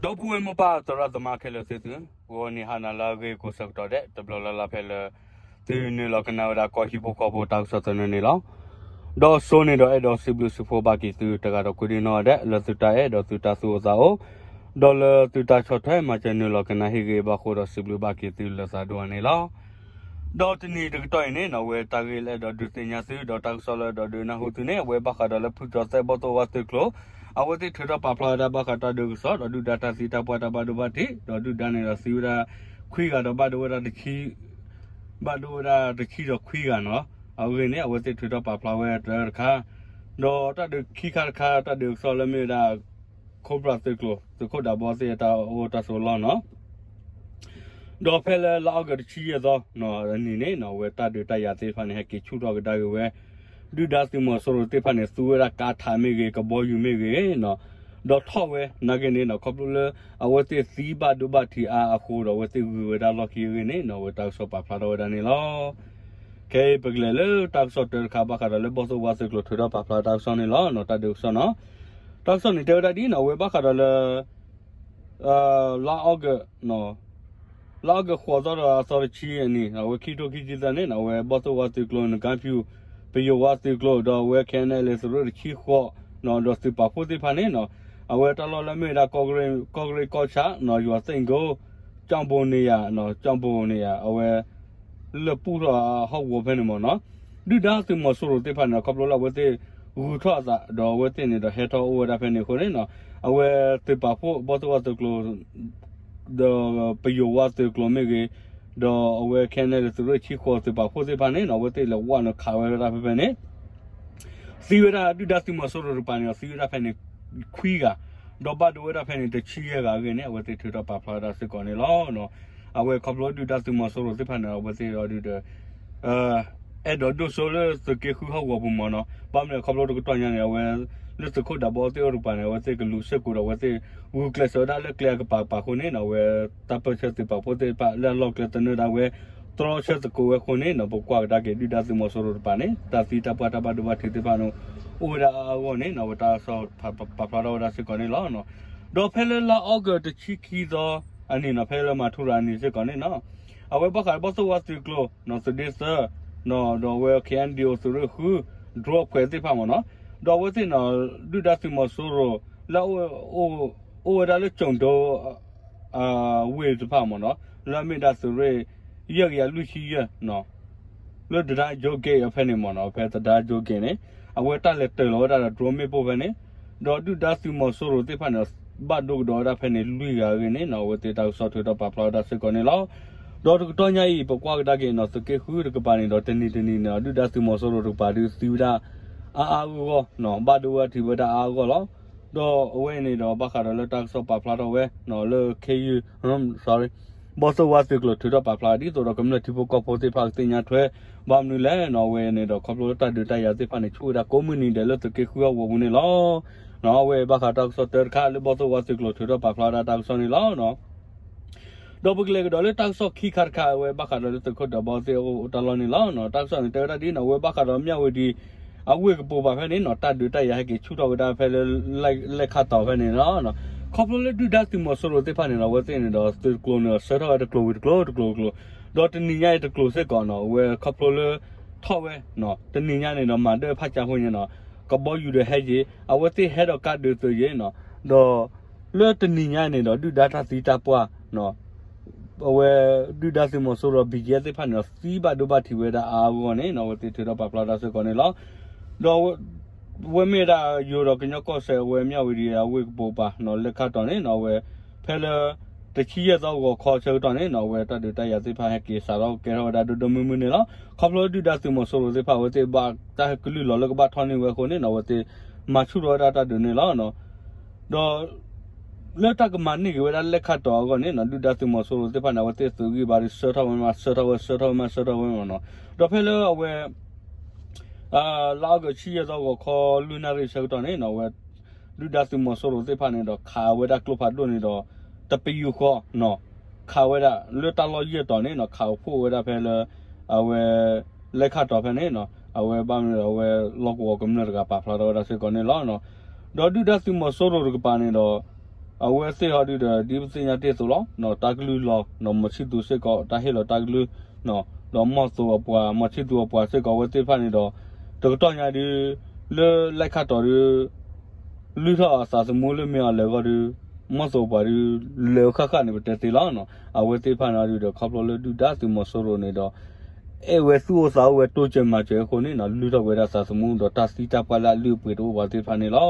ဒီပုၢ်ဝဲၢ်မိၢ်ပၢ်သရၣ်သမါခဲလၢာ်သ့ၣ်သု, ဂီၤနံၤဟါနၤလၢအဂ့ၤကိးဆၢကတီၢ်ဒဲး တဘျီလၢ်လၢ်ဖဲလၢ သုနုာ်လီၤကနၣ်ဝဲဒၣ်ကီၢ်ဟံၣ်ဖိဃီဖိတၢ်ကစီၣ်သနၢၣ်န့ၣ်လီၤ. ဒီးစိန့ၣ်ဒီးအဲၣ်ဒိးစံးဘျုးစံးဖှိၣ်ဘၣ်က့ၤသုတဂၤဒီးကိးဒံနီၢ်ဒဲး လၢသုတၢ်အဲၣ်ဒီးသုတၢ်သူၣ်အိၣ်သးအိၣ်, ဒီးလၢသုတၢ်ဆီၣ်ထွဲမၤစၢၤနုာ်လီၤကနၣ်ဟ့ၣ်ဂ့ၤဘၣ်ဃိဒီးစံးဘျုးဘၣ်က့ၤသုလၢသးဒိၣ်အါန့ၣ်လီၤ. ဒီးတနံၤတကတီၢ်အံၤန့ၣ်နီၢ် အဝဲတၢ်ဂ့ၢ်လၢအဲၣ်ဒိးဒုးသ့ၣ်ညါသု ဒီးတၢ်ကစီၣ်လၢအဲၣ်ဒိးဒုးနၢ်ဟူသုန့ၣ် အဝဲဘၣ်ဃးဒီးလၢဖုကၠီၤသဲဘီၣ်သိၣ်ဝါသုးကျိၤ အဝဲသ့ၣ်ထုးထီၣ်ပာ်ဖျါဝဲဒၣ်ဘၣ်ဃးတၢ်ဒုးကစီၣ် ဒီးဒုၣ်ဒါတၢ်သံတၢ်ပှၢ်တၢ်ဘၣ်ဒိဘၣ်ထံး ဒီးဒုၣ်ဒါန့ၣ်ဒီးသံဝဲဒၣ် ခွံဂၤဒီးဘၣ်ဒိဝဲဒၣ်တဆံ ဘၣ်ဒိဝဲဒၣ်တဆံဒီးခွံဂၤနီၢ် အဂ့ၢ်န့ၣ် အဝဲသ့ၣ်ထုးထီၣ်ပာ်ဖျါဝဲတၢ်တခါ ဒီးတၢ်ဒုးခံခါတခါ တၢ်ဒုးကစီၣ်လၢမ့ၢ်ဝဲဒၣ် ခိၣ်ပြၣ်သုးကျိၤ သုးခိၣ်ဒးဘီသ့ၣ်အတၢ်အိၣ်တၢ်ဆိးလီၢ်နီၢ် ဒီးဖဲလၢလါအီကူးတဆံယဲၢ်သီအနံၤန့ၣ်နီၢ် အဝဲတၢ်ဒုးတၢ်ယၤသ့ၣ်တဖၣ်န့ၣ် ဟဲက့ၤဆူၣ်ထီၣ်ကဒါက့ၤဝဲ ဒုၣ်ဒါသုးမီၤစိရိၤသ့ၣ်တဖၣ်န့ၣ် သူဝဲဒၣ်ကါထးမ့ၢ်ဂ့ၤ ကဘီယူၤမ့ၢ်ဂ့ၤနီၢ် ဒီးထီၣ်ဝဲနာ်က့န့ၣ်နီၢ် ခီဖျိလၢ အဝဲသ့ၣ်သံဘၣ်ဒိဘၣ်ထံးအါအဃိဒီး အဝဲသ့ၣ်ဂုၤဝဲဒၣ်လီၢ်ခံအဂ့ၢ်န့ၣ်နီၢ် အဝဲတၢ်ကစီၣ်ပာ်ဖျါထီၣ်ဝဲဒၣ်န့ၣ်လီၤ. ခဲအံၤပကလဲၤလၢတၢ်ကစီၣ်တၢတခါ ဘၣ်ဃးဒီးလၢဘီၣ်သိၣ်ဝါသုးကျိၤထုးထီၣ်ပာ်ဖျါတၢ်ကစီၣ်န့ၣ်လီၤ. တၢ်ဒုးကစီၣ်နီၢ် တၢ်ကစီၣ်န့ၣ်တဲဝဲဒၣ်ဒ်နီၢ် အဝဲဘၣ်ဃးဒီးလၢ လါအီကူး လါအီကူးဃိးသီဒီးအသီတဆံအနံၤ အဝဲခံထိခံဆံသၢန့ၣ်နီၢ် အဝဲဘီၣ်သိၣ်ဝါသုးကျိၤ နကါဖၠူၣ် ပယိၤဝါသုးကျိၤ ဒီးအဝဲ ခဲအံၤန့ၣ် လၢသုးရ့ၣ်တဆံဃိး ဒီးသုးပာ်ဖှိၣ်သ့ၣ်တဖၣ်န့ၣ်နီၢ် အဝဲတၢ်လီၢ်လၢမ့ၢ်ဝဲဒၣ် ကီၢ်ကရ့ၣ်ကီၢ်ဆၣ်နီၢ် ယွၤသ့ၣ်ကိ ကၠီၣ်ဘိန့ၣ်ယၤ ကၠီၣ်ဘိန့ၣ်ယၤ အဝဲ လၢပူထီၣ်ဟီၣ်ကဝီၤဖဲန့ၣ်မ့ၢ်နီၢ် ဒုၣ်ဒါသုးမီၤစိရိၤသ့ၣ်တဖၣ်န့ၣ် ခီဖျိလၢအဝဲသ့ၣ် ဂုၤထီၣ်အသး ဒီးအဝဲသ့ၣ်န့ၣ်ဒီးဟဲထီၣ်အိၣ်ဝဲဒၣ်ဖဲန့ၣ်အဃိန့ၣ်နီၢ် အဝဲသုးပာ်ဖှိၣ်ဘီၣ်သိၣ်ဝါသုးကျိၤ ဒီးပယိၤဝါသုးကျိၤမ့ၢ်ဂ့ၤ, ဒီးအဝဲ ခဲအံၤန့ၣ် လၢသုးရ့ၣ်တဆံဃိးသုးပာ်ဖှိၣ်သ့ၣ်တဖၣ်န့ၣ်နီၢ် အဝဲသ့ၣ်လဲၤဝဲနီၢ်ခးဝဲဒၣ်ဖဲဖဲန့ၣ် သံဝဲဒၣ်ဒုၣ်ဒါသုးမီၤစိရိၤတကပၤန့ၣ်ဒီး သံဝဲဒၣ်ဖဲန့ၣ် ခွံဂၤ, ဒီးဘၣ်ဒိဝဲဒၣ်ဖဲန့ၣ် တဆံယဲၢ်ဂၤအဂ့ၢ်န့ၣ် အဝဲသ့ၣ်ထုးထီၣ်ပာ်ဖျါဝဲဒၣ်စ့ၢ်ကီးန့ၣ်လီၤ. အဝဲခီဖျိဒုၣ်ဒါသုးမီၤစိရိၤသ့ၣ်တဖၣ်န့ၣ် အဝဲသ့ၣ်ဒီးဒုးဒီး အဲၣ်ဒိးဒိၣ်စိလၢသုးက့ဃုဟီၣ်ကဝီၤပူၤမ့ၢ်နီၢ်, ဘၣ်မနုၤခီဖျိတကတီၢ်ညါန့ၣ် အဝဲ လၢသုးခိၣ်ဒးဘီသ့ၣ်အိၣ်တကပၤန့ၣ် အဝဲသ့ၣ်ကလူၤစ့ၢ်ကီးဒီး အဝဲသ့ၣ်ဂုာ်ကျဲးစၢးဝဲဒၣ်လၢကျဲအကပၤကပၤအဃိန့ၣ်နီၢ် အဝဲတၢ်ပၢၢ်ဆၢသုးပာ်ဖှိၣ်သ့ၣ်တဖၣ်လၢအလီၢ်ကျဲသနၢၣ်ဒၣ်ဝဲ တြီဆၢသကိးဝဲအဃိန့ၣ်နီၢ် ပကွၢ်ကဒါက့ၤဒုၣ်ဒါသုးမီၤစိရိၤတကပၤန့ၣ် တၢ်သံတၢ်ပှၢ်တၢ်ဘၣ်ဒိဘၣ်ထံးသ့ၣ်တဖၣ်န့ၣ် အိၣ်ဝဲဒၣ်အါအါဂီၢ်ဂီၢ်န့ၣ်နီၢ် အဝဲတၢ်ကစီၣ်ပာ်ဖျါထီၣ်ဝဲဒၣ်စ့ၢ်ကီးန့ၣ်လီၤ. ဒီးဖဲလၢလါအီကူးတဆံခံသီအနံၤနီၢ် ဖဲလၢမၤထူရၤအနံၤစ့ၢ်ကီးန့ၣ်နီၢ် အဝဲဘၣ်ဃးဘီၣ်သိၣ်ဝါသုးကျိၤ သုးဒ့သၢ ဒီးအဝဲ ခဲအံၤန့ၣ် ဒုးအိၣ်သုးရ့ၣ်ဃု drone အဖှဲးသ့ၣ်တဖၣ်မ့ၢ်နီၢ်, ဒီးအဝဲသ့ၣ်နီၢ် ဒုၣ်ဒါသုးမီၤစိရိၤ လၢ အိၣ်ဝဲဒၣ်လၢကၠိၣ်ဒိ ဝ့ၢ်တဖၣ်မ့ၢ်နီၢ် လၢအမ့ၢ်ဒၣ်သုးရ့ၣ် ယဲၢ်ကယၤလွံၢ်ဆံယဲၢ် လၢတဒါကၠိက့ၤအဖဲန့ၣ်မ့ၢ်နီၢ် ဖဲတဒါကၠိက့ၤန့ၣ် အဝဲတၢ်လဲၤတၢၢ်လီၤဝဲဒၣ်ဒီး drone မ့ၣ်ပိၢ်ဖဲန့ၣ်, ဒီးဒုၣ်ဒါသုးမီၤစိရိၤသ့ၣ်တဖၣ်န့ၣ် ဘၣ်ဒိကဒီးဝဲဒၣ်ဖဲန့ၣ် လွံၢ်ဂၤအဂ့ၢ်န့ၣ်နီၢ် အဝဲသ့ၣ်တၢ်ကစီၣ်ထုးထီၣ်ပာ်ဖျါဝဲဒၣ်စ့ၢ်ကီးန့ၣ်လီၤ. ဒီးတကတီၢ်ညါအံၤ ပကွၢ်ကဒါက့ၤနီၢ် သုးက့ဃုတကပၤန့ၣ်ဒီး တနံၤတနံၤန့ၣ် ဒုၣ်ဒါသုးမီၤစိရိၤတကပၤဒုးသံဝဲဒၣ် အါအါဂီၢ်ဂီၢ် ဘၣ်ဒိဝဲထံးဝဲဒၣ်အါအါဂီၢ်ဂီၢ်လီၤ. ဒီးအဝဲအံၤန့ၣ်ဒီး ဘၣ်ဃးဒီးလၢတၢ်ကစီၣ်ပာ်ဖျါထီၣ်ဝဲ လၢ ခ့ယုၢ် sorry ဘီၣ်သိၣ်ဝါသုးကျိၤထုးထီၣ်ပာ်ဖျါ ဒ်သိးဒီးကမျၢၢ်ထံဖိကီၢ်ဖိသ့ၣ်တဖၣ်ကသ့ၣ်ညါထွဲ ဘၣ်မနုၤလဲၣ်နီၢ် အဝဲန့ၣ်ဒီး ခီဖျိလၢတၢ်ဒုးတၢ်ယၤသ့ၣ်တဖၣ်န့ၣ် ဆူၣ်ဝဲဒၣ်ကိးမုၢ်နံၤဒဲးလၢသုးက့ဃုဟီၣ်ကဝီၤပူၤန့ၣ်လီၤ.အဝဲဘၣ်ဃးတၢ်ကစီၣ်တၢတခါ လၢဘီၣ်သိၣ်ဝါသုးကျိၤထုးထီၣ်ပာ်ဖျါဝဲဒၣ်တၢ်ကစီၣ်န့ၣ်လီၤ. ဒီးပကလဲၤကဒီးလၢတၢ်ကစီၣ်ခံခါတခါ အဝဲဘၣ်ဃးဒီးလၢသုးခိၣ်ဒးဘီသ့ၣ်အိၣ်တၢ်လီၢ်န့ၣ်လီၤ. တၢ်ကစီၣ်န့ၣ်တဲဝဲဒၣ်ဒ်နီၢ် အဝဲဘၣ်ဃးဒီးမၠၣ်ဝတံၤ အဝ့ၢ်ကပိာ်ပၤဖဲန့ၣ်နီၢ် တၢ်ဒုးတၢ်ယၤဟဲက့ၤဆူၣ်ထီၣ်ဝဲဒၣ်ဖဲလၢ လဲၣ်ခၣ်တီၤဖဲန့ၣ်လီၤ. ခီဖျိလၢဒုၣ်ဒါသုးမီၤစိရိၤသ့ၣ်တဖၣ်န့ၣ်ဒီး အဝဲသ့ၣ်န့ၣ်ဒီး သုးကျိၤန့ၣ်ဒီး ဆှၢထီၣ်ဝဲတကျိၤဝံၤတကျိၤတကျိၤတကျိၤ, ဒီးတနံၤညါအံၤတကျိၤစ့ၢ်ကီးနီၢ် အဝဲခီဖျိလၢ ထီၣ်ဝဲ တနံၤညါန့ၣ်ဒီး မၤဒၢဖးကၠါဖိညါနီၢ် ကဘီယူၤဒီးဟဲက့ၤ အဝဲသ့ၣ်ဟဲဒီးကါဒုးသုးယ့ၤနီၢ်, ဒီးလၢတနံၤညါန့ၣ်ဒီး ဒုၣ်ဒါတၢ်သံတၢ်ပှၢ် အဝဲ ဒုၣ်ဒါသုးမီၤစိရိၤ ဘံၣ်ကဲသ့ၣ်တဖၣ်န့ၣ်ဒီး သံဘၣ်ဒိဘၣ်ထံးဝဲဒၣ်အါအါဂီၢ်ဂီၢ်န့ၣ်နီၢ် အဝဲသ့ၣ်ထုးထီၣ်ပာ်ဖျါတၢ်စ့ၢ်ကီးန့ၣ်လီၤ. ဒီး ဝဲမ့ၢ်ဒၣ်ယိၤဒီးကညီကီၢ်စဲၣ် အဝဲမၠၣ်ဝတံၤအဝ့ၢ်ကပိာ်ပၤနီၢ် လဲၣ်ခၣ်တီၤန့ၣ်နီၢ် အဝဲ ဖဲလၢ တဆံယဲၢ်သီဂီၤခီဆၢကတီၢ်န့ၣ်နီၢ် အဝဲတၢ်ဒုးတၢ်ယၤသ့ၣ်တဖၣ်ဟဲက့ၤစးထီၣ်ကဲထီၣ်ဝဲဒၣ်ဒိၣ်ဒိၣ်မုၢ်မုၢ်န့ၣ်လီၤ. ခီဖျိဒုၣ်ဒါသုးမီၤစိရိၤသ့ၣ်တဖၣ် အဝဲသ့ၣ်ဘၣ်တၢ်ဟဲကလုၢ်လီၤလၢကဘၣ်ထီၣ်န့ၢ်ဝဲအဃိန့ၣ်နီၢ် အဝဲသ့ၣ် မၤဆူၣ်ထီၣ်ဝဲဒၣ်တၢ်ဒုးန့ၣ်လီၤ. ဒီး လၢတၢ်ကမၤန့ၢ်က့ၤဝဲဒၣ်လဲၣ်ခၣ်တီၤအဂီၢ်န့ၣ်နီၢ် ဒုၣ်ဒါသုးမီၤစိရိၤသ့ၣ်တဖၣ်န့ၣ် အဝဲသ့ၣ်သုးဂံၢ်ဘါဒီး ဆှၢထီၣ်ဝဲမး ဆှၢထီၣ်ဝဲ ဆှၢထီၣ်ဝဲမး ဆှၢထီၣ်ဝဲမးနီၢ်. ဒီးဖဲလၢအဝဲ လါအီကူးဆံယဲၢ်သီဂီၤခီလွံၢ်နၣ်ရံၣ်ဆၢကတီၢ်န့ၣ်နီၢ် အဝဲ ဒုၣ်ဒါသုးမီၤစိရိၤသ့ၣ်တဖၣ်န့ၣ်ဒီး ခးဝဲဒၣ်ကျိဖးဒိၣ်န့ၣ်ဒီး တပယူာ်ဃီနီၢ် ခးဝဲဒၣ်လၢတၢ်လီၢ်ယဲၢ်တီၤန့ၣ်နီၢ် ခးအိၣ်ဖှိၣ်ဝဲဒၣ်ဖဲလၢ အဝဲ လဲၣ်ခၣ်တီၤဖဲန့ၣ်နီၢ် အဝဲဘၣ်မနုၤဒီးအဝဲလီၢ်ကဝီၤကမျၢၢ်တဂၤပာ်ဖျါထီၣ်ဝဲဒၣ်စ့ၢ်ကီးန့ၣ်လီၤ. ဒီးဒုၣ်ဒါသုးမီၤစိရိၤတကပၤန့ၣ်ဒီး အဝဲသ့ၣ်ဟီဒုဒီး ဒ်ပသ့ၣ်ညါတ့ၢ်အသိးလီၤ, တၢ်ကလုၢ်လီၤ မီၤဆံၣ်သူၤစ့ၢ်ကီး တၢ်ဟ့ၣ်လီၤတၢ်ကလုၢ်, ဒီးမီၢ်သိးအပှၤ မီၤဆံၣ်သူၤအပှၤစ့ၢ်ကီး အဝဲသ့ၣ်တဖၣ်န့ၣ်ဒီး တကတီၢ်ညါဒု လၢလဲၣ်ခၣ်တီၤဒု လုၢ်ထီၣ်အသးသမူလၢမ့ၢ်အီၤလဲၤအဂီၢ်ဒု မီၢ်သိးအပှၤဒု လဲၤအဃၣ်ဃၣ်န့ၣ် ပတဲသ့လီၤ. အဝဲသ့ၣ်တဖၣ်န့ၣ်ဒုဒီး ခီဖျိလၢဒုၣ်ဒါသုးမီၤစိရိၤန့ၣ်ဒီး အဲၣ်ဝဲသူၣ်အိၣ်သးအိၣ်ဝဲတိစၢၤမၤစၢၤအဃိန့ၣ် လုၢ်ထီၣ်ဝဲဒၣ်သးသမူ ဒီးတၢ်သံတၢ်ပှၢ်လၢအလုၢ်အပှ့ၤတအိၣ်ဘၣ်သ့ၣ်တဖၣ်န့ၣ်လီၤ.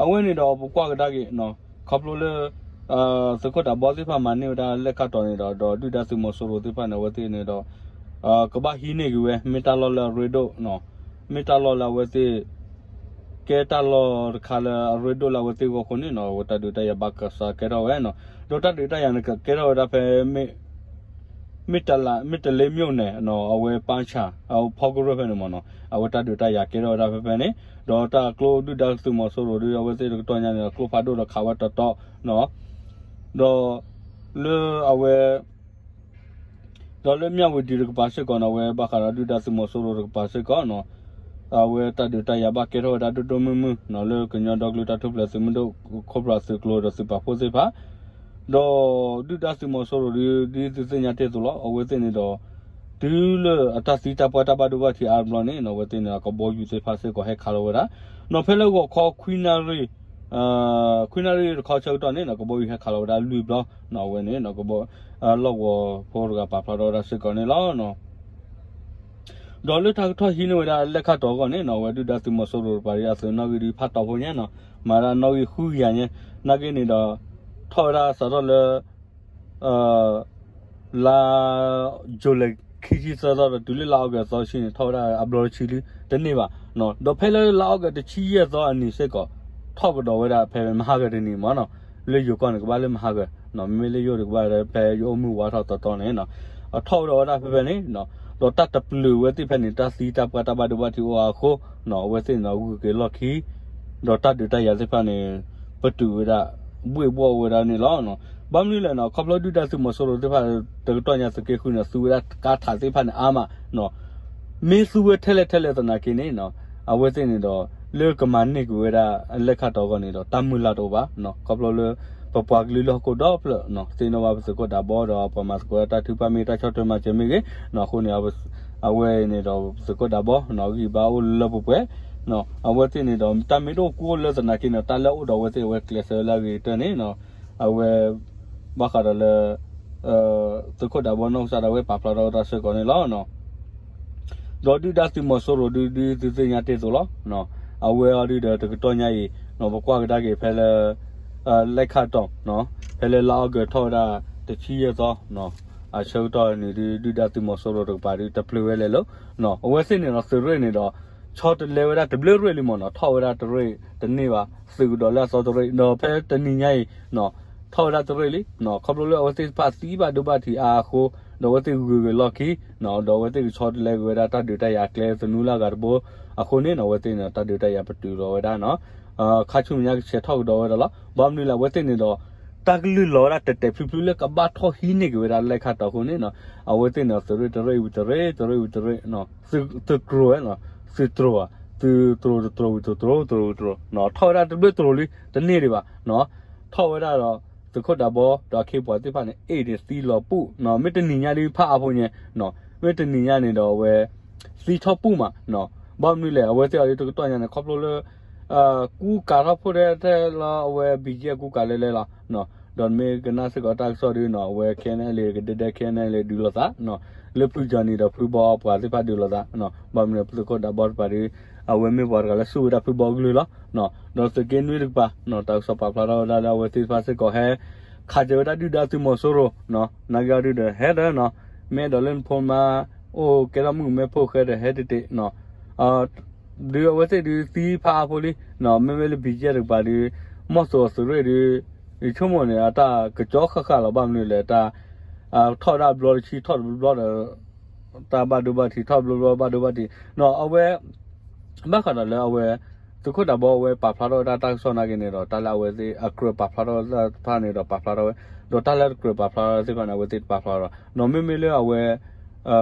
အဝဲန့ၣ်ဒီးပကွၢ်ကဒါက့ၤ ခီဖျိလၢ သုးခိၣ်ဒးဘီသ့ၣ်တဖၣ်မၤန့ၢ်ဝဲဒၣ်လဲၣ်ခၣ်တီၤန့ၣ်ဒီး ဒီးဒုၣ်ဒါသုးမီၤစိရိၤသ့ၣ်တဖၣ်န့ၣ် အဝဲသ့ၣ်န့ၣ်ဒီး ကဘၣ်ဟံးန့ၢ်က့ၤဝဲ မ့ၢ်တၢ်လီၢ်လၢအရ့ဒိၣ် မ့ၢ်တၢ်လီၢ်လၢအဝဲသ့ၣ် ကဲတၢ်လီၢ်တခါလၢအရ့ဒိၣ်လၢအဝဲသ့ၣ်အဂီၢ်အဃိန့ၣ် အဝဲတၢ်ဒုးတၢ်ယၤဘၣ်ကစးကဲထီၣ်ဝဲနီၤ. ဒီးတၢ်ဒုးတၢ်ယၤန့ၣ် ကကဲထီၣ်ဝဲဒၣ်ဖဲ မ့ၢ်တလ့ၤ မ့ၢ်တလ့ၤမၠိၣ်န့ၣ် အဝဲပၢ်ဆၣ် အဖီကရၢၢ်ဖဲန့ၣ်မ့ၢ်နီၤ အဝဲတၢ်ဒုးတၢ်ယၤကဲထီၣ်ဝဲဒၣ်ဖဲဖဲန့ၣ် ဒီးတၢ်ကျိဒုၣ်ဒါသုးမီၤစိရိၤဒု အဝဲသ့ၣ်တကတီၢ်ညါန့ၣ် ကျိဖးဒိၣ်ဒီးခးဝဲတီတီနီၤ. ဒီးလၢအဝဲ ဒီးလၢမၠၣ်ဝတံၤတကပၤစ့ၢ်ကီးန့ၣ် အဝဲဘၣ်ဃးဒီးဒုၣ်ဒါသုးမီၤစိရိၤတကပၤစ့ၢ်ကီးနီၤ အဝဲတၢ်ဒုးတၢ်ယၤဘၣ်ကဲထီၣ်ဝဲဒၣ်ဒိၣ်ဒိၣ်မုၢ်မုၢ်နီၤ လၢကညီဒီကလုာ်တၢ်ထူၣ်ဖျဲးသုးမုၢ်ဒိၣ် ခိၣ်ဖျိသုးကျိၤဒီးသုးပာ်ဖှိၣ်သ့ၣ်တဖၣ် ဒီးဒုၣ်ဒါသုးမီၤစိရိၤဒု ဒ်သုသ့ၣ်ညါတ့ၢ်အသိးလီၤ အဝဲသ့ၣ်န့ၣ်ဒီး တုၤလၢအတၢ်သံတၢ်ပှၢ်တၢ်ဘၣ်ဒိဘၣ်ထံးအါတဘျီန့ၣ်နီၤ အဝဲသ့ၣ်န့ၣ်ဒီးကဘီယူၤသ့ၣ်တဖၣ်စ့ၢ်ကီးဟဲခးလီၤဝဲဒၣ် နီၤဖဲလၢဂီၤခီခွံနၣ်ရံၣ် ခွံနၣ်ရံၣ်တခီဆၢကတီၢ်န့ၣ်နီၤ ကဘီယူၤဟဲခးလီၤဝဲဒၣ်လွံၢ်ဘျီနီၤ အဝဲန့ၣ် လီၢ်ကဝီၤဖိတဂၤပာ်ဖျါထီၣ်ဝဲဒၣ်စ့ၢ်ကီးန့ၣ်လီၤ. ဒီးလၢတၢ်ကထီၣ်ဟံးန့ၢ်ဝဲဒၣ်လဲၣ်ခၣ်တီၤအဂီၢ်န့ၣ်နီၤ အဝဲဒုၣ်ဒါသုးမီၤစိရိၤတကပၤဒ်အသုးနီၣ်ဂံၢ်ဒ်ဖးတီၤဖိညါနီၤ မၤဒၣ်နီၣ်ဂံၢ်ဃုကယၤညါ နာ်က့န့ၣ်ဒီး ထီၣ်ဝဲဒၣ်စးထီၣ်လၢ လါယူၤလံခံဆံသၢသီဒီးတုၤလၢလါအီကူးသီတဆံန့ၣ် ထီၣ်ဝဲဒၣ်အဘျီတဆံလံ တန့ၢ်ဘၣ်. ဒီးဖဲလၢလါအီကူးတဆံယဲၢ်သီအနံၤစ့ၢ်ကီး ထီၣ်ကဒီးဝဲဒၣ်ဖဲမဟါဂီၤတနံၤမ့ၢ်နီၤ လၢယိၤကီၢ်န့ၣ် ကဘၣ်လၢမဟါဂီၤ မ့မ့ၢ်လၢယိၤဒုးကဘၣ်ဖဲယအိၣ်မုၢ်ဝါထီၣ်တီတီန့ၣ် အထီၣ်ဝဲဒၣ်ဝဲဒၣ်ဖဲဖဲန့ၣ် ဒီးတၢ်တပျုာ်ဝဲသ့ၣ်ဖဲန့ၣ် တၢ်သံတၢ်ပှၢ်တၢ်ဘၣ်ဒိဘၣ်ထံးအိၣ်အါအဃိ အဝဲသ့ၣ်န့ၣ်ဒီးဂုၤက့ၤလီၢ်ခံ ဒီးတၢ်ဒုးတၢ်ယၤသ့ၣ်တဖၣ်န့ၣ် ပတုာ်ဝဲဒၣ် ဘှ့ၣ်ဘှီၣ်ဝဲဒၣ်န့ၣ်လီၤ. ဘၣ်မနုၤလဲၣ်နီၤ ခီဖျိဒုၣ်ဒါသုးမီၤစိရိၤသ့ၣ်တဖၣ် တကတီၢ်ညါသုးက့ဃုန့ၣ် သူဝဲဒၣ်ကါထးသ့ၣ်တဖၣ်န့ၣ်အါမး မ့ၢ်သူဝဲထဲလဲၣ်ထဲလဲၣ်သနာ်က့န့ၣ် အဝဲသ့ၣ်န့ၣ်ဒီး လၢကမၤန့ၢ်က့ၤဝဲဒၣ်လဲၣ်ခၣ်တီၤအဂီၢ်န့ၣ်ဒီး တၢ်မုၢ်လၢ်တအိၣ်ဘၣ်. ခီဖျိလၢ ပပှၤကလုာ်လၢဟီၣ်ခိၣ်ဒီဖျၢၣ် သ့ၣ်နီၣ်ဘၣ်ပသုးခိၣ်ဒးဘီဒီးပှၤမၤသကိးတၢ်ထုကဖၣ်မ့ၢ်ဂ့ၤ တၢ်ဆီၣ်ထွဲမၤစၢၤမ့ၢ်ဂ့ၤ အဃိန့ၣ် အဝဲအံၤန့ၣ်ဒီးပသုးခိၣ်ဒးဘီ အဂံၢ်ဘါအိၣ်လၢပှဲၤပှဲၤ အဝဲသ့ၣ်န့ၣ်ဒီး တၢ်မ့ၢ်တအိၣ်ကူအိၣ်လၢသနာ်က့န့ၣ် တၢ်လၢအအိၣ်ဒီးအဝဲသ့ၣ်အဝဲကျဲးစၢးလၢအဂ့ၤကတၢၢ်န့ၣ် အဝဲ ဘၣ်ဃးဒီးလၢ သုးခိၣ်ဒးဘီနီၢ်ကစၢ်ဒၣ်ဝဲပာ်ဖျါထီၣ်ဝဲဒၣ်စ့ၢ်ကီးန့ၣ်လီၤ. ဒီးဒုၣ်ဒါသုးမီၤစိရိၤဒု ဒ်သုသ့ၣ်ညါတ့ၢ်အသိးလီၤ. အဝဲအီၤဒုဒီးတကတီၢ်ညါအံၤ ပကွၢ်ကဒါက့ၤဖဲလၢ လဲၣ်ခၣ်တီၤ ဖဲလၢလါအီကူးထီၣ်ဝဲဒၣ်တဆံယဲၢ်သီ အဆၢကတီၢ်န့ၣ်ဒု ဒုၣ်ဒါသုးမီၤစိရိၤတကပၤဒု တပျုာ်ဝဲလဲၤလၢ အဝဲသ့ၣ်န့ၣ်ဒီးသုးရ့ၣ်န့ၣ်ဒီး ဆီတလဲဝဲဒၣ်တဘျုးရ့ၣ်လံမ့ၢ်နီၤ ထီၣ်ဝဲဒၣ်တရ့ၣ်တန့ၢ်ဘၣ် သုးကဒီးလၢအသီတရ့ၣ် ဒီးဖဲတနံၤညါအံၤ ထီၣ်ဝဲဒၣ်တရ့ၣ်လံ ခီဖျိလၢအဝဲသ့ၣ်တဖၣ်သံဘၣ်ဒိဘၣ်ထံးအါအဃိ ဒီးအဝဲသ့ၣ်ဂုၤက့ၤလီၢ်ခံ ဒီးအဝဲသ့ၣ်ကဆီတလဲက့ၤဝဲဒၣ်တၢ်ဒုးတၢ်ယၤကျဲသနူလၢအဂၤတဘိ အဃိန့ၣ် အဝဲသ့ၣ်န့ၣ် တၢ်ဒုးတၢ်ယၤပတုာ်လီၤဝဲဒၣ်နီၤ ခါဆူမဲာ်ညါကဆဲးထီၣ်ကဒီးဝဲဒၣ်လီၤ. ဘၣ်မနုၤလဲၣ် အဝဲသ့ၣ်န့ၣ်ဒီး တၢ်ကလုၢ်လီၤဝဲဒၣ်တဲာ်တဲာ်ဖျုးဖျုးလၢကဘၣ်ထီၣ်ဟံးန့ၢ်က့ၤဝဲဒၣ်လဲၣ်ခၣ်တီၤအဃိန့ၣ်နီၤ အဝဲသ့ၣ်န့ၣ် သုးရ့ၣ်တရ့ၣ်ဝံၤတရ့ၣ် တရ့ၣ်ဝံၤတရ့ၣ် သုးကျိၤဝဲနီၤ သုးတြိၤဧါ သုးတြိၤတတြိၤဝံၤတတြိၤ တြိၤဝံၤတြိၤ ထီၣ်ဝဲဒၣ်တဘျုးတြိၤလံ တန့ၢ်ဒံးဘၣ် ထီၣ်ဝဲဒၣ်ဒီး သုးခိၣ်ဒးဘီ ဒီးအခ့အပှၤသ့ၣ်တဖၣ်န့ၣ် အ့ၣ်န့ၣ်သံလီၤပူၣ် မ့ၢ်တနံၤညါဒ်ဖးအါဖိညါ မ့ၢ်တနံၤညါန့ၣ်ဒီးအဝဲ သံထီၣ်ပူၣ်မး ဘၣ်မနုၤလဲၣ် အဝဲသ့ၣ်အီၤဒ်တကတီၢ်ညါန့ၣ် ခီဖျိလၢ ကူကၤထီၣ်ဖိထဲထဲလီၤ အဝဲ ဘံၣ်ကဲ ကူကၤလဲၤလဲၤလီၤ ဒီးမ့ၢ်ကနၣ်စ့ၢ်ကီးတၢ်ကစီၣ်ဒုနီၤ အဝဲ ခဲအံၤန့ၣ် ကဒဲဒဲ ခဲအံၤန့ၣ် ဒုးလိာ်သး လၢဖုကၠီနံၤဒီးဖုဘီပှၤသ့ၣ်တဖၣ်ဒုးလိာ်သး ဘၣ်မနုၤသုးခိၣ်ဒးဘီတကပၤဒု အဝဲမ့ၢ်ပှၤတဂၤလၢဆူၣ်ဝဲဒၣ်ဖုဘီကလုၢ်လီၤ. ဒီးသုးက့နွံတကပၤ တၢ်ကစီၣ်ပာ်ဖျါထီၣ်ဝဲဒၣ်လၢအဝဲသ့ၣ်တဖၣ်စ့ၢ်ကီးဟဲ ခးစၢၤဝဲဒၣ်ဒုၣ်ဒါသုးမီၤစိရိၤ နာ်က့အီၤဒုဒီးဟဲဒီးနီၤ မ့ၢ်အဲၣ်ဒိးလၢနဖိမါ အိၣ်ကဲထီၣ်မုၣ်ကမဲဖိဃဲဒီးဟဲတ့ၢ်တ့ၢ် ဒုအဝဲသ့ၣ်ဒုသံဖးအါဖိလံ မ့မ့ၢ်လၢဘံၣ်ကဲတကပၤဒု မီၢ်သိးအသုးရ့ၣ်ဒု ယဆိကမိၣ်န့ၣ် အတၢ်ကကၠီဃၣ်ဃၣ်လီၤ ဘၣ်မနုၤလဲၣ် တၢ် ထီၣ်ဝဲဒၣ်ဘျီတဆံ ထီၣ်တဘျီဒီး တၢ်ဘၣ်ဒိဘၣ်ထံး ထီၣ်တဘျီဘျီဘၣ်ဒိဘၣ်ထံး အဝဲ ဘၣ်ဃးဒီးလၢအဝဲ သုးခိၣ်ဒးဘီအဝဲပာ်ဖျါထီၣ်ဝဲဒၣ်တၢ်ကစီၣ်နာ်က့န့ၣ်ဒီး တၢ်လၢအဝဲသ့ၣ်အကြၢးပာ်ဖျါထီၣ်ဝဲသ့ၣ်တဖၣ်န့ၣ်ဒီးပာ်ဖျါထီၣ်ဝဲ ဒီးတၢ်လၢတကြၢးပာ်ဖျါထီၣ်သ့ၣ်တဖၣ်န့ၣ် အဝဲသ့ၣ်တပာ်ဖျါထီၣ် ဒီးမ့မ့ၢ်လၢအဝဲ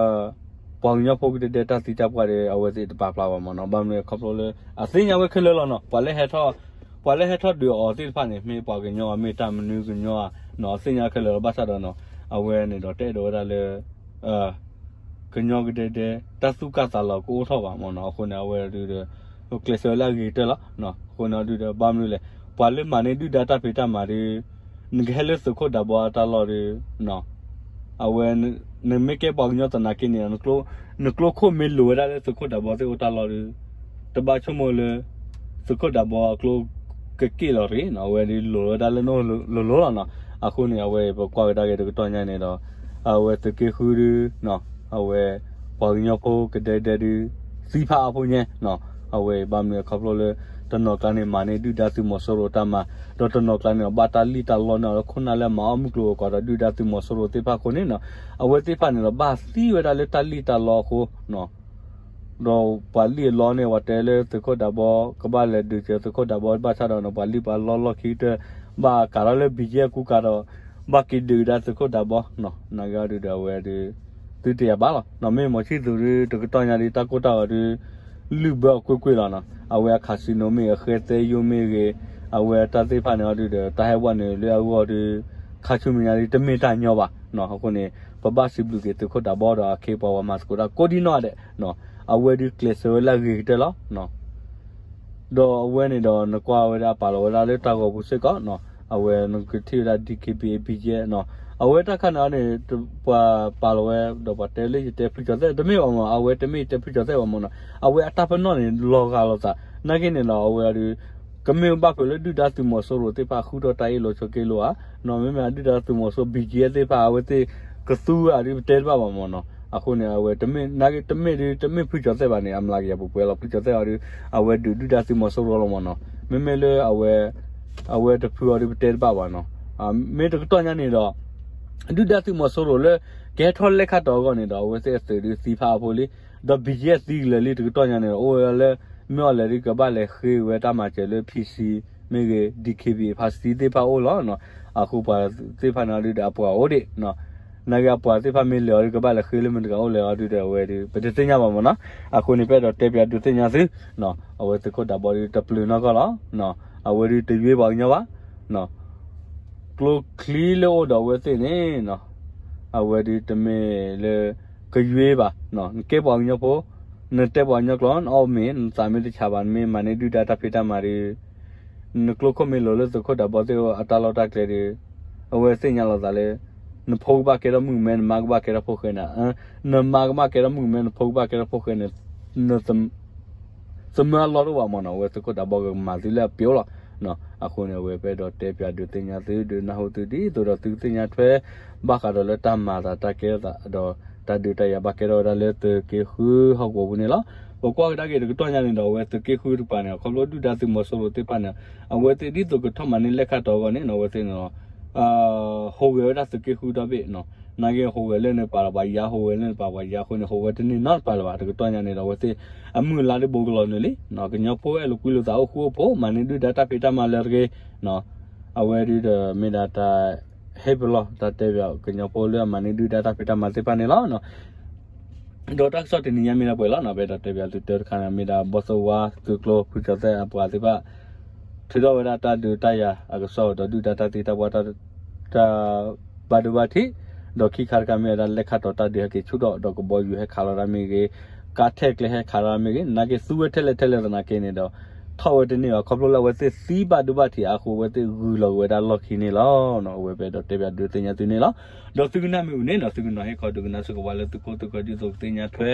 ပှၤကညီဖိကဒဲဒဲတၢ်သံတၢ်ပှၢ်ဒီး အဝဲသ့ၣ်တပာ်ဖျါဘၣ်မ့ၢ်နီၤ ဘၣ်မနုၤလဲၣ်ခီဖျိလၢ အသ့ၣ်ညါဝဲခဲလၢာ်လီၤနီၤ ပှၤလၢဟဲထီၣ် ပှၤလၢဟဲထီၣ်ဒုးအီၤသ့ၣ်တဖၣ်န့ၣ် မ့ၢ်ပှၤကညီဧါ မ့ၢ်တၢ်မနုၤကညီဧါ နီၤ သ့ၣ်ညါခဲလၢာ်လီၤ. ဘၣ်ဆၣ်ဒီးနီၤ အဝဲန့ၣ်ဒီးတအဲၣ်ဒိးဝဲဒၣ်လၢ ကညီကဒဲကဒဲ တၢ်သူၣ်ကၢ်သးလီၤကအိၣ်ထီၣ်ဘၣ်မ့ၢ်နီၤ. အဃိန့ၣ် အဝဲဒုးဒီး ကျဲးစၢးဝဲလၢအဂ့ၤကတၢၢ်လီၤ. အဃိန့ၣ်ဒုးဒီး ဘၣ်မနုၤလဲၣ် ပှၤလၢမၤန့ၢ်ဒုၣ်ဒါတၢ်ဖံးတၢ်မၤဒီး နကဟဲလၢသုးခိၣ်ဒးဘီအတၢ်လီၢ်ဒီး အဝဲ နမ့ၢ်ကဲပှၤကညီသနာ်က့န့ၣ် နကျိခိၣ်မ့ၢ်လိၤဝဲဒၣ်လၢသုးခိၣ်ဒးဘီသ့ၣ်အိၣ်တၢ်လီၢ်ဒီး တဘၣ်ဆိကမိၣ်လၢ သုးခိၣ်ဒးဘီအကျိ ကက့ၣ်လီၤတဂ့ၤနီၤ. အဝဲဒုးလိၤဝဲဒၣ်လၢနအိၣ်လိၤလိၤလီၤနီၤ. အဃိန့ၣ် အဝဲပကွၢ်ကဒါက့ၤတကတီၢ်ညါန့ၣ်ဒီး အဝဲသုးက့ဃုဒုး အဝဲ ပှၤကညီဖိကဒဲကဒဲဒုး သံဖးအါဖိညါနီၤ. အဝဲဘၣ်မနုၤအခီဖျိလၢ တနီၤကျါန့ၣ် မၤန့ၢ်ဒုၣ်ဒါသုးမီၤစိရိၤတၢ်မၤ ဒီးတနီၤကျါန့ၣ် ဘၣ်တၢ်လံၣ်တၢ်လီန့ၢ်အီၤလၢခိၣ်နၢ်လၢအမၤအီၣ်မုၢ်ကျိၤဝဲၤကွာ်ဒီး ဒုၣ်ဒါသုးမီၤစိရိၤသ့ၣ်တဖၣ်အဃိန့ၣ်နီၤ. အဝဲသ့ၣ်တဖၣ်န့ၣ်ဒီး ဘၣ်သံဝဲဒၣ်လၢတၢ်လံၣ်တၢ်လီအဃိနီၤ. ဒီးပှၤလံၣ်အလီန့ၣ် ပှၤတဲလၢသုးခိၣ်ဒးဘီ ကဘၣ်လဲၤဒုးစၢၤသုးခိၣ်ဒးဘီဘၣ်ဆၣ်ဒီးနီၤ ပှၤလံၣ်ပှၤလီလီၢ်ခံကတၢၢ် ဘၣ်ကးထီၣ်လၢ ဘံၣ်ကၠဲၣ် ကူကးဒီး ဘၣ်က့ၤဒုးကဒါသုးခိၣ်ဒးဘီနီၤ. နာ်က့အီၤဒုးဒီးအဝဲဒုး သုတယၤဘၣ်လီၤနီၤ. မ့ၢ်မီၤဆံၣ်သူးဒုးတကတီၢ်ညါဒုး တၢ်ကိၢ်တၢ်ဂီၤဒုး လုၢ်ဘၢအီၤကွ့ၢ်ကွ့ၢ်လီၤနီၤ. အဝဲအcasinoမ့ၢ်ဂ့ၤ အဃဲသဲယိၣ်မ့ၢ်ဂ့ၤ အဝဲအတၢ်သ့ၣ်တဖၣ်န့ၣ်အီၤဒုးဒီး တၢ်ဟဲဝဲနုာ်လၢအဂီၢ်ဒုး ခါဆူမဲာ်ညါဒုးတမ့ၢ်တၢ်ညီဘၣ်နီၤ. အဃိန့ၣ် ပဘၣ်စံးဘျုးက့ၤသုးခိၣ်ဒးဘီဒီးအခ့အပှၤပှၤမၤသကိးတၢ်ကိးဒံနီၢ်ဒဲးနီၤ. အဝဲဒုးကျဲးစၢးဝဲလၢအဂ့ၤကတၢၢ်လီၤ. ဒီးအဝဲန့ၣ်ဒီး နကွၢ်ဝဲဒၣ်ပာ်လီၤဝဲဒၣ်လၢတၢ်ဂီၤပူၤစ့ၢ်ကီးနီၤ. အဝဲနကထံၣ်ဝဲဒၣ် DKBA BGF နီၤ. အဝဲတၢ်ခါန့ၣ်အီၤန့ၣ် ပှၤပာ်လီၤဝဲ ဒီးပှၤတဲလၢယတဲဖုကၠီၤသဲၣ် တမ့ၢ်ဘၣ်မ့ၢ် အဝဲတမ့ၢ်ယတဲဖုကၠီၤသဲၣ်ဘၣ်မ့ၢ်နီၤ. အဝဲအတၢ်ပနီၣ်န့ၣ် လီၤဂာ်လိာ်သး နာ်က့န့ၣ်ဒီး အဝဲအီၤဒုး ကမ့ၢ်ဘၣ်ဖုးလၢဒုၣ်ဒါသုးမီၤစိရိၤသ့ၣ်တဖၣ် ဃုထီၣ်တၢ်အ့ၣ်လိာ်ဆိးက့လိာ်ဧါနီၤ. မ့မ့ၢ်ဒုၣ်ဒါသုးမီၤစိရိၤ BGF သ့ၣ်တဖၣ် အဝဲသ့ၣ်ကသူဝဲအီၤဒုး ပတဲတဘၣ်ဘၣ်မ့ၢ်နီၤ. အဃိန့ၣ် အဝဲတမ့ၢ် နာ်က့တမ့ၢ်ဒုး တမ့ၢ်ဖုကၠီၤသဲၣ်ဘၣ်န့ၣ် အမျးကယၤပှဲၤပှဲၤလီၤ. ဖုကၠီၤသဲၣ်အီၤဒုး အဝဲဒုးဒုၣ်ဒါသုးမီၤစိရိၤလီၤမ့ၢ်နီၤ. မ့မ့ၢ်လၢအဝဲ အဝဲတဖုအီၤဒုး ပတဲတဘၣ်ဘၣ်နီၤ. မ့ၢ်တကတီၢ်ညါန့ၣ်ဒီး ဒုၣ်ဒါသုးမီၤစိရိၤလၢ ကဟဲထီၣ်လဲၣ်ခါတီၤအဂီၢ်န့ၣ်ဒီး အဝဲသ့ၣ်အသုးဒုးသံဖးအါဖိလံ. ဒီး BGF သံကလၢာ်လံ တကတီၢ်ညါန့ၣ်ဒီး အိၣ်ဝဲဒၣ်လၢ မ့ၢ်အီၤလဲၣ်ဒုး ကဘၣ်လဲၤဃ့ဝဲတၢ်မၤစၢၤလၢ PC မ့ၢ်ဂ့ၤ DKBA ဖါစတံသ့ၣ်တဖၣ်အိၣ်လီၤနီၤ. အဃိပှၤသ့ၣ်တဖၣ်န့ၣ်အီၤဒုးဒီး အပှၤအိၣ်ဒံးနီၤ. နာ်က့အပှၤသ့ၣ်တဖၣ်မ့ၢ်လဲၤအီၤဒုး ကဘၣ်လဲၤဃ့လၢမတၤတဂၤအိၣ်လဲၣ်အီၤဒုးဒီး အဝဲဒုး ပတသ့ၣ်ညါဘၣ်မ့ၢ်နီၤ. အဃိန့ၣ် ပအဲၣ်ဒိးတဲပၠးဒုးသ့ၣ်ညါသုနီၤ. အဝဲသုးခိၣ်ဒးဘီဒုးတပျုာ်နီၢ်ကီၢ်လီၤ. အဝဲဒုးတယွ့ပှၤကညီဘၣ်နီၤ. ကျိချံလၢအိၣ်ဒီးအဝဲသ့ၣ်န့ၣ်နီၤ အဝဲဒုးတမ့ၢ်လၢ ကယွ့ဘၣ်နီၤ. နကဲပှၤကညီဖိ နတဲပှၤကညီကျိာ် နအီၣ်မ့ၤ နသးမ့ၢ်တဆးဘၣ် နမ့ၢ်မၤန့ၢ်ဒုၣ်ဒါတၢ်ဖံးတၢ်မၤဒီး နကျိခိၣ်မ့ၢ်လိၤလၢသုးခိၣ်ဒးဘီသ့ၣ်အတၢ်လီၢ်တၢ်ကျဲဒီး အဝဲသ့ၣ်ညါလီၤသးလၢ နဖိကဘၣ်ကဲထီၣ်မုၣ်ကမဲ နမါကဘၣ်ကဲထီၣ်ဖိၣ်ဃဲန့ၣ်, နမါကဘၣ်ကဲထီၣ်မုၣ်ကမဲ နဖိကဘၣ်ကဲထီၣ်ဖိၣ်ဃဲန့ၣ် သမၢအလီၢ်တအိၣ်ဘၣ်မ့ၢ်နီၤ. အဝဲသုးခိၣ်ဒးဘီကမၤသုလၢအပျိလီၤ. အဃိန့ၣ် အဝဲပအဲၣ်ဒိးတဲပၠးဒုးသ့ၣ်ညါသု ဒုးနၢ်ဟူသုဒ်သိးဒီးသုကသ့ၣ်ညါထွဲ ဘၣ်ဃးဒီးလၢတၢ်မၤသးတၢ်ကဲထီၣ်သးဒီး တၢ်ဒုးတၢ်ယၤဘၣ်ကဲထီၣ်ဝဲဒၣ်လၢသုးက့ဃုဟီၣ်ကဝီၤပူၤန့ၣ်လီၤ. ပကွၢ်ကဒါက့ၤတကတီၢ်ညါန့ၣ်ဒီး အဝဲသုးက့ဃုတကပၤန့ၣ် ခီဖျိဒုၣ်ဒါသုးမီၤစိရိၤသ့ၣ်တဖၣ်န့ၣ် အဝဲသ့ၣ်ဒ်သိးကထီၣ်မၤန့ၢ်လဲၣ်ခါတီၤအဂီၢ်န့ၣ် အဝဲသ့ၣ်န့ၣ် ဟူးဂဲၤဝဲဒၣ်သုးက့ဃုဒီဘ့ၣ်နီၤ. နာ်က့ဟူးဂဲၤလၢန့ၣ်ပာ်လီၤပှၤယါ ဟူးဂဲၤလၢန့ၣ်ပာ်ပှၤယါအဃိန့ၣ် ဟူးဝဲတန့ၢ်နီတပၤလၢၤဘၣ်. တကတီၢ်ညါန့ၣ်ဒီး အဝဲသ့ၣ်အမုၢ်အလါဒ်ဘိကလီၤနုာ်လံနီၤ. ကညီဖိအဲၣ်လိာ်ကွံလိာ်သးအိၣ်ဃူအိၣ်ဖိး မၤန့ၢ်ဒုၣ်ဒါတၢ်ဖံးတၢ်မၤလၢတဂ့ၤနီၤ. အဝဲဒုးဒီးမ့ၢ်ဒၣ်တၢ်ဟ့ၣ်ပလီၢ်တၢ်တဲပၠးကညီဖိလၢအမၤန့ၢ်ဒုၣ်ဒါတၢ်ဖံးတၢ်မၤသ့ၣ်တဖၣ်န့ၣ်လီၤ. ဒီးတၢ်ကစီၣ်တနံၤညါမ့ၢ်ဒၣ်ပှဲၤလီၤနီၤ. ပအဲၣ်ဒိးတဲပၠးသုတၢတခါန့ၣ် မ့ၢ်ဒၣ်ဘီၣ်သိၣ်ဝါသုးကျိၤ ဖုကၠီၤသဲၣ်အပှၤသ့ၣ်တဖၣ် ထုးထီၣ်ဝဲဒၣ်တၢ်ဒုးတၢ်ယၤအကစီၣ်ဒီးဒုၣ်ဒါတၢ်သံတၢ်ပှၢ် တၢ်ဘၣ်ဒိဘၣ်ထံး, ဒီးခံခါတခါမ့ၢ်ဝဲဒၣ်လဲၣ်ခါတီၤတၢ်ဒုးဟဲက့ၤဆူၣ်ထီၣ်ဒီးကဘီယူၤဟဲခးလီၤတၢ်မ့ၢ်ဂ့ၤ, ကါထဲကျဲဟဲခးလီၤတၢ်မ့ၢ်ဂ့ၤ, နာ်က့သူဝဲထဲလဲၣ်ထဲလဲၣ်သနာ်က့န့ၣ်ဒီး ထီၣ်ဝဲတန့ၢ်ဘၣ် ခီဖျိလၢအဝဲသ့ၣ်သံဘၣ်ဒိဘၣ်ထံးအဃိ အဝဲသ့ၣ်ဂုၤလီၤက့ၤဝဲဒၣ်လီၢ်ခံန့ၣ်လီၤ. အဝဲပအဲၣ်ဒိးတဲပၠးဒုးသ့ၣ်ညါသုန့ၣ်လီၤ. ဒီးသုကနၣ်မ့ၢ်အူန့ၣ်နီၤ သုကနီၤဟ့ၣ်ခီဒုးကနၣ်စ့ၢ်ကီးပှၤလၢသုခိၣ်သုဃၢၤဒ်သိးကသ့ၣ်ညါထွဲ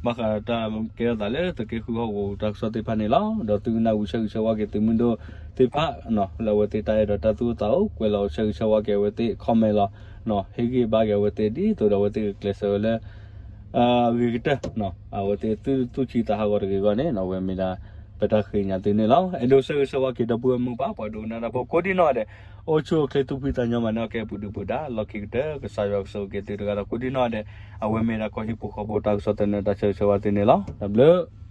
ဘၣ်ဃးဒီးတၢ်ကဲထီၣ်သးလၢသုးက့ဃုဟီၣ်ကဝီၤတၢ်ကစီၣ်သ့ၣ်တဖၣ်န့ၣ်လီၤ. ဒီးသုကနၣ်ဝံၤဆၢဂ့ၤဆၢဝါက့ၤသုးမုၢ်ဒိၣ်သ့ၣ်တဖၣ်နီၤ လၢအဝဲသ့ၣ်တၢ်အဲၣ်ဒီးတၢ်သူၣ်အိၣ်သးအိၣ် ကွဲးလီၤဆၢဂ့ၤဆၢဝါက့ၤအဝဲသ့ၣ် comment လီၤ. ဟ့ၣ်ဂံၢ်ဘါက့ၤအဝဲသ့ၣ်ဒ်သိးဒီးအဝဲသ့ၣ်ကကျဲးစၢးဝဲလၢ အဂ့ၤကတၢၢ် အဝဲသ့ၣ်သူၣ်ဆံးသးဟးဂီၤတဂ့ၤအဂီၢ်န့ၣ် အဝဲမ့ၢ်ဒၣ် ပတၢ်ဃ့ကညးသုန့ၣ်လီၤ. အဲၣ်ဒိးဆၢဂ့ၤဆၢဝါက့ၤဒီပုၢ်ဝဲၢ်မိၢ်ပၢ် ပှၤဒိကနၣ်တၢ်ဖိကိးဒံနီၢ်ဒဲး အိၣ်ဆူၣ်အိၣ်ချ့သူၣ်ဖှံသးညီမၤနၢၤအီၣ်ကဲပူၤဒုၣ်ပူၤဒါ လီၢ်ခံကတၢၢ် ကစၢ်ယွၤကဆိၣ်ဂ့ၤက့ၤသုတဂၤဒီးကိးဒံနီၢ်ဒဲး အဝဲမ့ၢ်ဒၣ်ကီၢ်ဟံၣ်ဖိဃီဖိတၢ်ကစီၣ်သနၢၣ်တၢ်ဆၢဂ့ၤဆၢဝါသုန့ၣ်လီၤ. တၢ်ဘျုး